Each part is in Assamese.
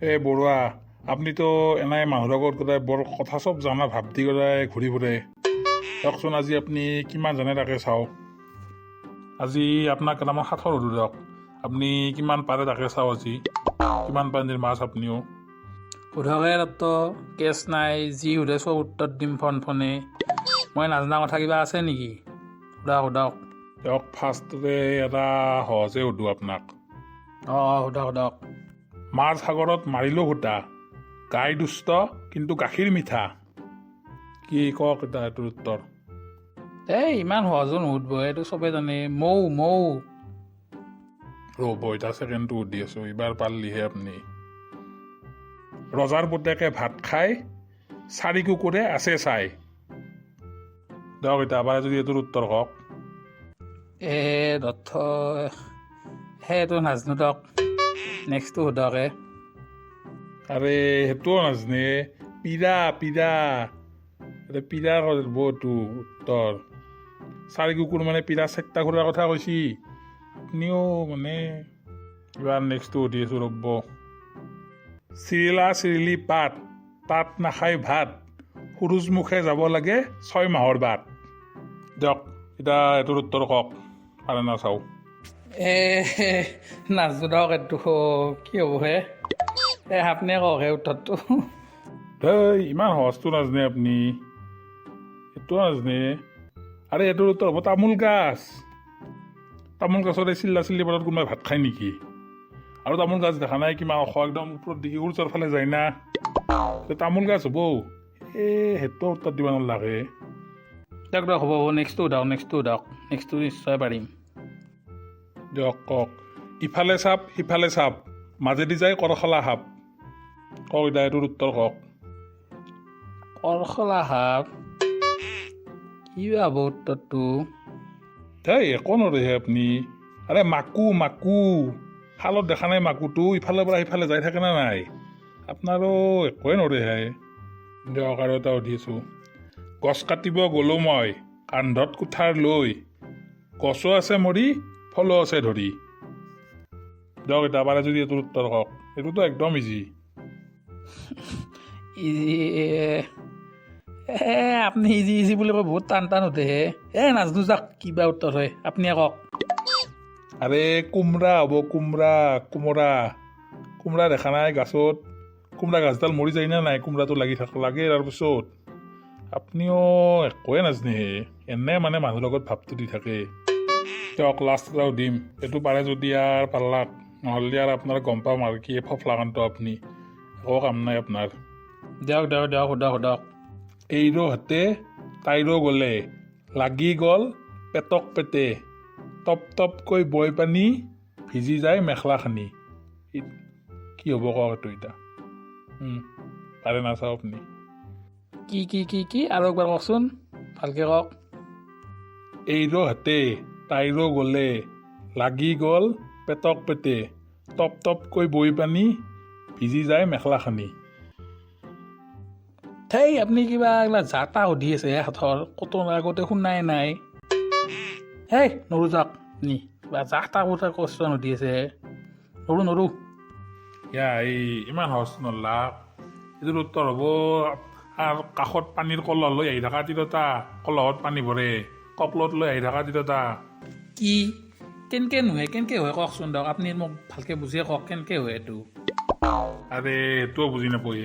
এই বৰুৱা, আপুনিতো এনাই মানুহৰ লগত গোটাই বৰ কথা চব জানা ভাৱ দি গোটাই ঘূৰি ফুৰে। দিয়কচোন, আজি আপুনি কিমান জানে তাকে চাওঁ। আজি আপোনাক কেইটামান সাঁথৰ সোধোঁ দিয়ক, আপুনি কিমান পাৰে তাকে চাওঁ। আজি কিমান পানীৰ মাছ আপুনিও। সোধকে দত্ত, কেছ নাই। যি সোধে চব উত্তৰ দিম ফোন ফোনে। মই নাজনা কথা কিবা আছে নেকি? সোধক সোধক। দিয়ক, ফাৰ্ষ্টতে এটা সহজে সোধোঁ আপোনাক। অঁ অঁ সোধক সোধক। মাৰ সাগৰত মাৰিলোঁ সূতা, গাই দুষ্ট কিন্তু গাখীৰ মিঠা। কি কওক এটা এইটোৰ উত্তৰ। এই ইমান সহজো নুসুধব, এইটো চবে জানে। মৌ মৌ। ৰ'ব, এতিয়া ছেকেণ্ডটো সুধি আছোঁ, এইবাৰ পাৰিলিহে আপুনি। ৰজাৰ পুতেকে ভাত খায়, চাৰি কুকুৰে আছে চাই। দিয়ক, এতিয়া পাৰে যদি এইটোৰ উত্তৰ কওক। এ দত্ত, সেইটো নাজনো দক, নেক্সটটো সোধক হে। আৰে, সেইটোও নাজনে? পীৰা, পীৰা। আৰে, পীৰা কৰিব এইটো উত্তৰ। চাৰি কুকুৰ মানে পীৰা চাৰিটা ঘোঁৰাৰ কথা কৈছি। আপুনিও মানে। এইবাৰ নেক্সটটো সুধি আছোঁ, ৰ'ব। চিৰিলা চিৰিলি পাত, তাত নাখায় ভাত, সূৰুযমুখে যাব লাগে 6 মাহৰ বাট। দিয়ক, এতিয়া এইটোৰ উত্তৰ কওক, পাৰে না চাওঁ। এ নাজনো দক, এইটো কি হ'ব হে? এ আপুনিয়ে কওক হে উত্তৰটো। ধেই, ইমান সহজটো নাজানে আপুনি? এইটো নাজানে? আৰে, এইটোৰ উত্তৰ হ'ব তামোল গাছ। তামোল গছৰ এই চিল্লা চিল্লি পাতত কোনোবাই ভাত খায় নেকি? আৰু তামোল গাছ দেখা নাই, কিমান ওখ, একদম ওপৰত দেখি সূৰ্যৰ ফালে যায় না? তে তামোল গাছ হ'ব। এই সেইটো উত্তৰ দিব নালাগে। দিয়ক দিয়ক, হ'ব হ'ব, নেক্সটটো সোধক, নেক্সটটো সোধক। নেক্সটটো নিশ্চয় পাৰিম। দিয়ক, কওক। ইফালে চাপ, সিফালে চাপ, মাজেদি যায় কৰখলা সাপ। কওক এতিয়া, এইটোৰ উত্তৰ কওক। কৰখলা সাপ, কি বা হ'ব উত্তৰটো? ধেই, একো নৰেহে আপুনি। আৰে, মাকো, মাকো। শালত দেখা নাই মাকুটো ইফালৰ পৰা সিফালে যাই থাকে নে নাই? আপোনাৰো একোৱে নৰেহে। দিয়ক, আৰু এটা সুধি আছোঁ। গছ কাটিব গ'লো মই কান্ধত কুঠাৰ লৈ, গছো আছে মৰি, ফলো আছে ধৰি। দিয়ক, এতিয়া পাৰে যদি এইটোৰ উত্তৰ কওক। এইটোতো একদম ইজি। ইজি? এ আপুনি ইজি ইজি বুলি কৈ বহুত টান টান সোধেহে। এ নাজনো যাক, কিবা উত্তৰ হয়, আপুনিয়ে কওক। আৰে, কোমৰা হ'ব, কোমৰা, কোমোৰা। কোমৰা দেখা নাই গাছত? কোমৰা গাছডাল মৰি যায় নে নাই কোমৰাটো লাগি থাক লাগে তাৰপিছত? আপুনিও একোৱে নাজানেহে, এনে মানে মানুহৰ লগত ভাৱটো দি থাকে। দিয়ক, লাষ্ট এটা সুধিম। এইটো পাৰে যদি আৰু পাল্লাক, নহ'লে আৰু আপোনাৰ গম পাম আৰু কি ফফলাকান্ত আপুনি, একো কাম নাই আপোনাৰ। দিয়ক দিয়ক দিয়ক, সোধক সোধক। এইৰো হাতে তাইৰো গলে, লাগি গ'ল পেটক পেটে, টপ টপকৈ বৈ পানী, ভিজি যায় মেখেলাখানি। কি হ'ব কওক এইটো এতিয়া। পাৰে না চাওঁ আপুনি। কি কি কি কি? আৰু একবাৰ কওকচোন, ভালকে কওক। এইৰো হাতে তাইৰো গলে, লাগি গ'ল পেটক পেটে, টপ টপকৈ বৈ পানী, ভিজি যায় মেখেলাখানি। থেই, আপুনি কিবা এইগিলা যা তা সুধি আছে হে সাঁথৰ, ক'তো আগতে শুনাই নাই। হেই, নৰো যাওক আপুনি, কিবা যা তা কথা কুৱেশ্যন সুধি আছে হে। নৰো নৰো। ইয়া, এই ইমান সহজ নল্লা। এইটোৰ উত্তৰ হ'ব আৰু কাষত পানীৰ কলহ লৈ আহি থকা তিৰোতা, কলহত পানী ভৰে ককলত লৈ আহি থকা তিৰোতা। কি? কেনকে নহয়, কেনকে হয় কওকচোন দিয়ক। আপুনি মোক ভালকে বুজিয়ে কওক, কেনকে হয় এইটো? আৰে, সেইটোও বুজি নাপায়।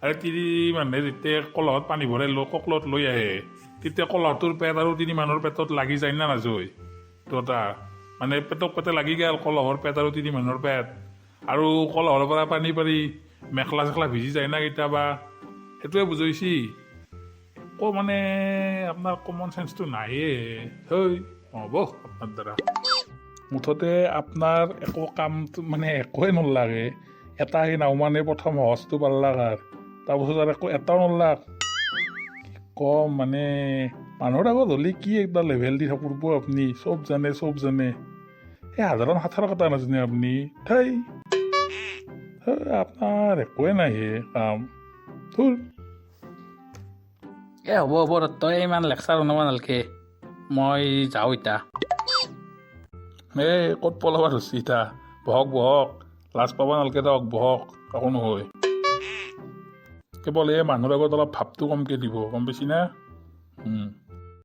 আৰে, তিৰি মানুহে যেতিয়া কলহত পানী ভৰাই লৈ ককলত লৈ আহে, তেতিয়া কলহটোৰ পেট আৰু তিনি মানুহৰ পেটত লাগি যায় না নাযায়? দুটা মানে পেটক পেটে লাগি গ'ল, কলহৰ পেট আৰু তিনি মানুহৰ পেট। আৰু কলহৰ পৰা পানী পাৰি মেখেলা চেখেলা ভিজি যায় না কেতিয়াবা? সেইটোৱে বুজাইছি। একো মানে আপোনাৰ কমন চেন্সটো নাইয়ে। হৈ নহ'ব আপোনাৰ দ্বাৰা। মুঠতে আপোনাৰ একো কাম মানে একোৱে নলাগে। এটা সেই নাওমানে প্ৰথম সহজটো পাল্লাক আৰু তাৰপাছত আৰু একো এটাও নলাক। কি কম মানে, মানুহৰ আগত হ'লে কি একটা লেভেল দি থাকিব আপুনি, চব জানে চব জানে। এই সাধাৰণ সাঁথৰ কথা নাজানে আপুনি? থেই, আপোনাৰ একোৱে নাই হে কাম, ধুৰ। এ হ'ব হ'ব তই ইমান লেকচাৰ শুনাব নালগে, মই যাওঁ এতিয়া। এই ক'ত পলাব ধৰছি ইতা? বহক বহক। লাজ পাব নালগে দিয়ক, বহক, একো নহয়। কেৱল এই মানুহৰ আগত অলপ ভাৱটো কমকৈ দিব, গম পাইছি না?